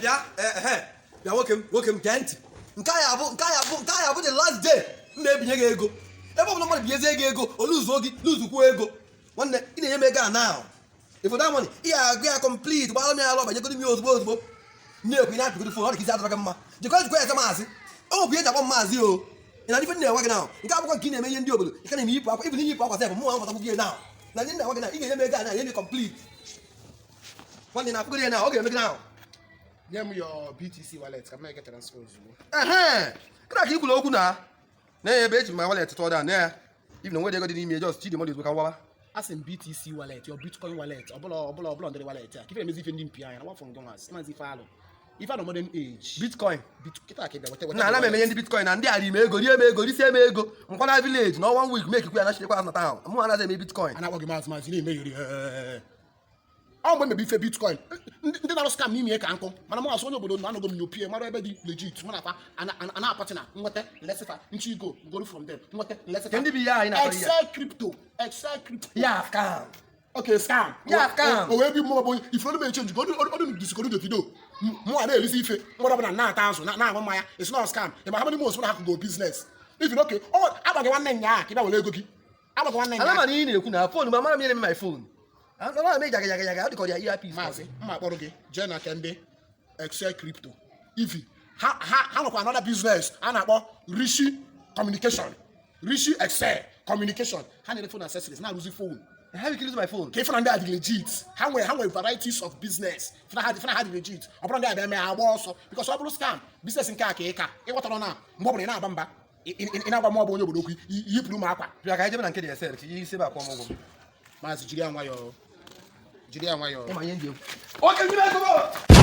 Bịa, bịa, nwoke m, nwoke m, gee ntị. Nke a ya bụ the last day m na-ebinye gị ego. Ebe ọ bụla mmadụ binyezie gị ego, o luzuo gị, luzukwuo ego. Nwanne, ị na-enye m ego a now. If that money, ị ga-agụ ya complete, gbara m ya alụ, banyegoro m ya ozugbo ozugbo. Na-ekwu, ị na-apịgodo phone, ọ dị ka isi adọrọ gị mma. Jikwa jikwa eze maazị, ọ nwekwa ihe eji akpọ m maazị o. Ị na ife m na-enwe gị now, nke akwụkwọ nke ị na-eme ihe ndị obodo, ị ka na-eme yipụ akwa, ịbụ na yipụ akwa sef, mụ nwa mụtakwu gị now. Na ndị na-enwe gị na ị ga-enye m ego a na enye m complete. Nwanne, na-afụgoro ya na ọ ga-eme gị now. Nye m your BTC wallet ka m mee transfer ozugbo. Ehe, kịta ka i kwuru okwu na ebe eji my wallet tụọ da na ya, if na nwere ego dị n'ime ya, just chidi mmadụ ozugbo ka m wawa. Asị m BTC wallet, your Bitcoin wallet, ọbụla ndịrị wallet a ka ife na-emezi ife ndị mpi anya na nwafọ ngị nwaasị maazị ife alụ ife alụ modern age. Bitcoin. Kịta ka ị bịa weta na ana m emenye ndị bitcoin na ndị ari m ego, rie m ego, risie m ego, nkwa na village na one week make ya na chidekwa azụ na town. Mụ anaghị eme bitcoin. A na-akpọ gị maazị, maazị na-eme yiri ọ mgbe mebe ife bitcoin, ndị na-arụ scam n'ime ya ka nkụ. Mana mụ asụ onye obodo na anọgo m nyopie mara ebe dị legit. Mụ na-akpa a na-apatị na nweta nlesifa nchi igo ngoro from them, nweta nlesifa. Ke ndị bụ ihe anyị na-akpọ ihe? Excel crypto, Excel crypto. Ya scam. Okay, scam. Ya scam. O wee bi mmụọ bụ ife olu m echenji ka ọdụ disikoro Davido. Mụ a na-elisi ife mmadụ ọbụla na-ata azụ na-aṅụ mmanya. It's not scam. Ị ma how many months mụ na go business if you okay ọ agba gị nwanne nya ka ị bịa were ego gị, agba gị nwanne ana nya. Ma na ị na-ekwu na phone m, amara m ihe na-eme my phone. Ana m jaga jaga jaga, ọ dịka ọ dị ya earpiece. Maazị, mma akpọrọ gị jee na nke ndị Excel crypto. Ifi ha nwekwa another business a na-akpọ Rishi Communication, Rishi Excel Communication. Ha na-ere phone accessories, na-arụzi phone. How you can use my phone? Ka ife na ndị a dị legit. Ha nwere varieties of business. Ife na ha dị legit. Ọ bụrụ ndị a bịa mee ha agba ọsọ, because ọ bụrụ scam business nke a ka ị ka ịghọtara na mgbe ọ bụla ị na-aba mba, ị na-agwa m ọ bụ onye obodo okwu, yipụrụ m akwa. Bịa ka anyị jebe na nke dị Excel ka isi ebe akwụ m ụgwọ. Maazị, jiri ya nwayọọ, jiri ya nwayọọ. Ịma ihe ndị egwu oke ndị ego m.